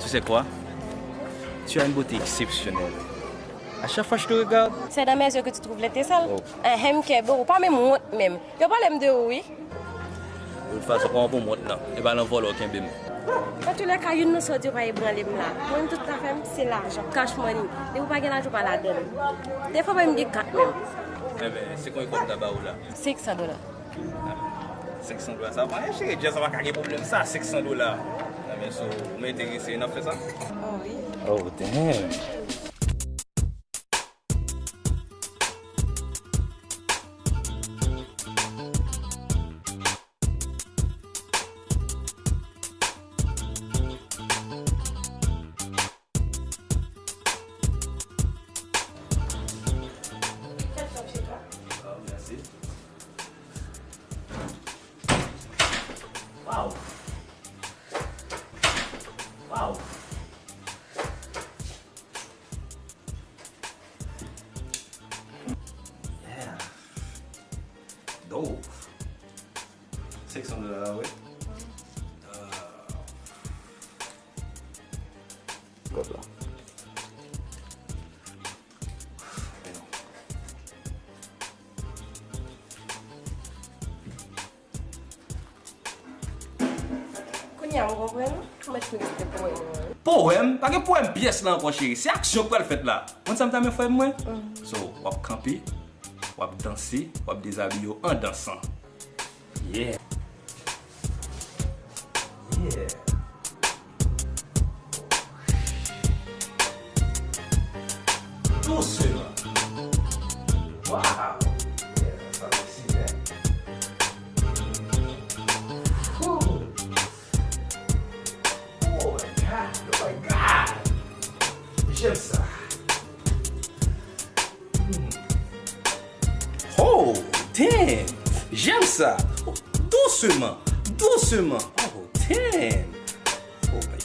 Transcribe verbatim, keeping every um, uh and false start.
Tu sais quoi? Tu as une beauté exceptionnelle. À chaque fois que je te regarde. C'est dans mes yeux que tu trouves l'étincelle. Oh. Ehem, kenbe, ou pa menm wont menm. Yo pale m de ou, wi. De toute façon, kòman pou m wont nan? E pa nan vòlò kenbe m. Dans tous les cas, youn nan sa w di yo pa ebranle m la. Mwen, tout afè m, se lajan. Cash money. Depi w pa gen lajan, w pa ladann. Defwa, menm gen kat menm. Enben, se konbyen kòb m ta ba ou la? Senk san dola. Senk san dola, sa pa anyen, cheri. Djèz, sa pa ka gen pwoblèm, sa, senk san dola. Enben, so, ou enterese, n ap fè sa? Oh, wi. Oh, damn. Wow. Wow. Yeah. Dope. Senk san dola, wi. Kòb la. Kounye a, m konprann ou. Ou mèt fin rete pou mwen. Powèm? Pa gen powèm pyès la ankò, cheri. Se aksyon k pral fèt la. Konn sa m ta renmen fè mwen? So, w ap kanpe, w ap danse, w ap dezabiye w an dansan. Yeah. Yeah. Dousman. Wow. Yeah, sa se sijè. Ooh. Oh my God, oh my God. J'aime ça. Hmm. Oh, damn. J'aime ça. Dousman, dousman. Oh, damn. Oh my